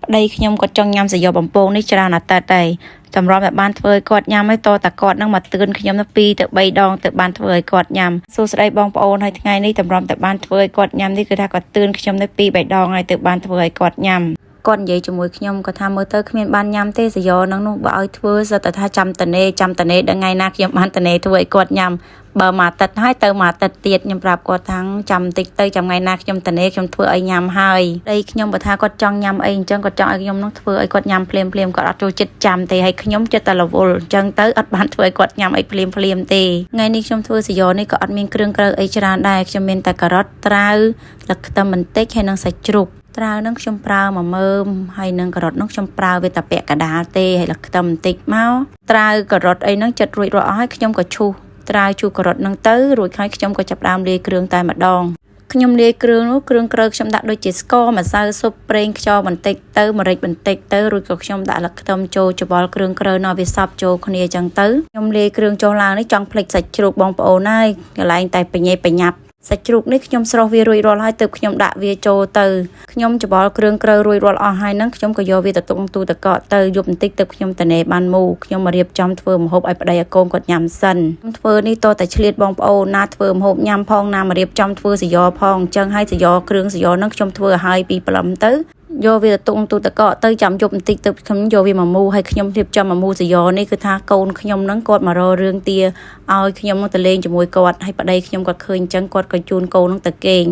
ប្តីខ្ញុំគាត់ចង់ញ៉ាំសាយ៉បំពងនេះច្រើនអាទិត្យហើយសម្រាប់តែបានធ្វើឲ្យគាត់ញ៉ាំឲ្យតតែគាត់នឹងមកទឿនខ្ញុំទៅ2ទៅ3ដងទៅបានធ្វើឲ្យគាត់ញ៉ាំសួស្តីបងប្អូនហើយថ្ងៃនេះតម្រាំតែបានធ្វើឲ្យគាត់ញ៉ាំនេះគឺថាគាត់ទឿនខ្ញុំទៅ2 3ដងហើយទៅបានធ្វើឲ្យគាត់ញ៉ាំគាត់និយាយជាមួយខ្ញុំគាត់ថាមើលទៅគ្មានបានញ៉ាំទេសយ៉នឹងនោះបើឲ្យធ្វើសិតតែថាចាំតនេចាំតនេដល់ថ្ងៃណាខ្ញុំបានតនេធ្វើឲ្យគាត់ញ៉ាំបើមួយអាទិត្យហើយទៅមួយអាទិត្យទៀតខ្ញុំប្រាប់គាត់ថាចាំតិចទៅចាំថ្ងៃណាខ្ញុំតនេខ្ញុំធ្វើឲ្យញ៉ាំហើយដីខ្ញុំបើថាគាត់ចង់ញ៉ាំអីអញ្ចឹងគាត់ចង់ឲ្យខ្ញុំនឹងធ្វើឲ្យគាត់ញ៉ាំភ្លាមភ្លាមគាត់អត់ចូលចិត្តចាំទេហើយខ្ញុំចិត្តតែរវល់អញ្ចឹងទៅអត់បានធ្វើឲ្យគាត់ញ៉ាំអីភ្លាមភ្លាមទេថ្ងៃនេះខ្ញុំធ្វើសយ៉នេះក៏អត់មានគ្រឿងក្រៅអីច្រើនដែរខ្ញុំមានតែការ៉ុតត្រាវស្លឹកខ្ទឹមបន្តិចហើយនិងសាច់ជ្រូកត្រាវនឹងខ្ញុំប្រើមួយមើមហើយនឹងការ៉ុតនឹងខ្ញុំប្រើវាតែពាក់កដាលទេហើយស្លឹកខ្ទឹមបន្តិចមកត្រាវការ៉ុតអីហ្នឹងចិត្តរួចរាល់អស់ហើយខ្ញុំក៏ឈូសត្រាវជូរការ៉ុតនឹងទៅរួចហើយខ្ញុំក៏ចាប់ផ្ដើមលាយគ្រឿងតែម្ដងខ្ញុំលាយគ្រឿងនោះគ្រឿងក្រៅខ្ញុំដាក់ដូចជាស្ករម្សៅស៊ុបប្រេងខ្យងបន្តិចទៅម្រេចបន្តិចទៅរួចក៏ខ្ញុំដាក់ស្លឹកខ្ទឹមចូលច្បល់គ្រឿងក្រៅនោះវាសព្វចូលគ្នាអញ្ចឹងទៅខ្ញុំលាយគ្រឿងចុះឡើងនេះចង់ភ្លេចសាច់ជ្រូកបងប្អូនហើយកន្លែងតែបញេបញ្ញាប់សាច់ជ្រូកនេះខ្ញុំស្រុះវារួចរាល់ហើយទើបខ្ញុំដាក់វាចូលទៅខ្ញុំច្បល់គ្រឿងក្រៅរួចរាល់អស់ហើយហ្នឹងខ្ញុំក៏យកវាទៅទុកទូទឹកកកទៅយប់បន្តិចទើបខ្ញុំតនេបានមូខ្ញុំមករៀបចំធ្វើម្ហូបឲ្យប្តីឲ្យកូនគាត់ញ៉ាំសិនខ្ញុំធ្វើនេះតតែឆ្លៀតបងប្អូនណាធ្វើម្ហូបញ៉ាំផងណាមករៀបចំធ្វើសយ៉ផងអញ្ចឹងហើយសយ៉គ្រឿងសយ៉ហ្នឹងខ្ញុំធ្វើឲ្យហើយពីព្រលឹមទៅយកវាទៅទុកទូទឹកកកទៅចាំយប់បន្តិចទៅខ្ញុំយកវាមកមូហើយខ្ញុំរៀបចំមកមូសយ៉នេះគឺថាកូនខ្ញុំហ្នឹងគាត់មករករឿងទាឲ្យខ្ញុំនឹងទៅលេងជាមួយគាត់ហើយប្តីខ្ញុំគាត់ឃើញអញ្ចឹងគាត់ក៏ជូនកូននឹងទៅគេង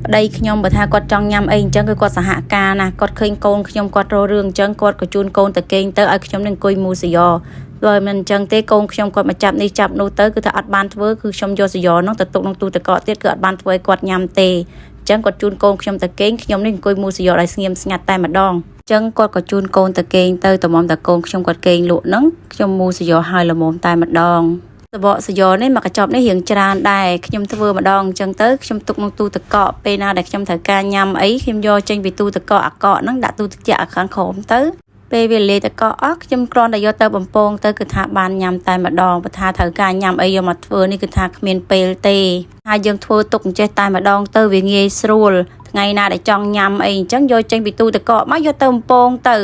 ប្តីខ្ញុំបើថាគាត់ចង់ញ៉ាំអីអញ្ចឹងគឺគាត់សហការណាស់គាត់ឃើញកូនខ្ញុំគាត់រករឿងអញ្ចឹងគាត់ក៏ជូនកូនទៅគេងទៅឲ្យខ្ញុំនឹងអង្គុយមូសយ៉បើមិនអញ្ចឹងទេកូនខ្ញុំគាត់មកចាប់នេះចាប់នោះទៅគឺថាអត់បានធ្វើគឺខ្ញុំយកសយ៉នោះទៅទុកក្នុងទូទឹកកកទៀតគឺអត់បានធ្វើឲ្យគាត់ញ៉ាំទេអញ្ចឹងគាត់ជូនកូនខ្ញុំទៅគេងខ្ញុំនេះអង្គុយមូសយ៉ឲ្យស្ងៀមស្ងាត់តែម្ដងចឹងគាត់ក៏ជូនកូនទៅគេងទៅតម្រាំតែកូនខ្ញុំគាត់គេងលក់ហ្នឹងខ្ញុំមូសយ៉ឲ្យល្មមតែម្ដងសបកសយ៉នេះមកកញ្ចប់នេះរៀងច្រើនដែរខ្ញុំធ្វើម្ដងអញ្ចឹងទៅខ្ញុំទុកក្នុងទូទឹកកកពេលណាដែលខ្ញុំត្រូវការញ៉ាំអីខ្ញុំយកចេញពីទូទឹកកកអាកកហ្នឹងដាក់ទូទឹកជាក់ខាងក្រោមទៅពេលវាលាយទឹកកកអស់ខ្ញុំគ្រាន់តែយកទៅបំពងទៅគឺថាបានញ៉ាំតែម្ដងបើថាត្រូវការញ៉ាំអីយកមកធ្វើនេះគឺថាគ្មានពេលទេហើយយើងធ្វើទុកអញ្ចេះតែម្ដងទៅវាងាយស្រួលថ្ងៃណាដែលចង់ញ៉ាំអីអញ្ចឹងយកចេញពីទូទឹកកកមកយកទៅបំពងទៅ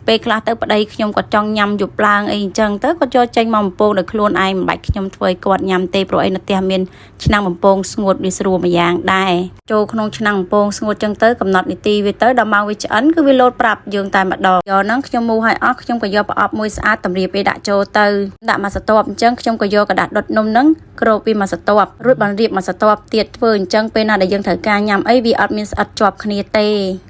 ពេលខ្លះទៅប្តីខ្ញុំគាត់ចង់ញ៉ាំយប់ឡើងអីអញ្ចឹងទៅគាត់យកចេញមកបំពងដោយខ្លួនឯងមិនបាច់ខ្ញុំធ្វើឲ្យគាត់ញ៉ាំទេព្រោះអីនៅផ្ទះមានឆ្នាំងបំពងស្ងួតវាស្រួលមួយយ៉ាងដែរចូលក្នុងឆ្នាំងបំពងស្ងួតចឹងទៅកំណត់នាទីវាទៅដល់ម៉ោងវាឆ្អិនគឺវាលោតប្រាប់យើងតែម្ដងយកហ្នឹងខ្ញុំមូឲ្យអស់ខ្ញុំក៏យកប្រអប់មួយស្អាតតម្រៀបវាដាក់ចូលទៅដាក់មកសន្ទាប់អញ្ចឹងខ្ញុំក៏យកក្រដាសដុតនំហ្នឹងគ្របវាមកសន្ទាប់រួចបានរៀបមកសន្ទាប់ទៀតធ្វើអញ្ចឹងពេលណាដែលយើងត្រូវការញ៉ាំអីវាអត់មានស្អិតជាប់គ្នាទេ។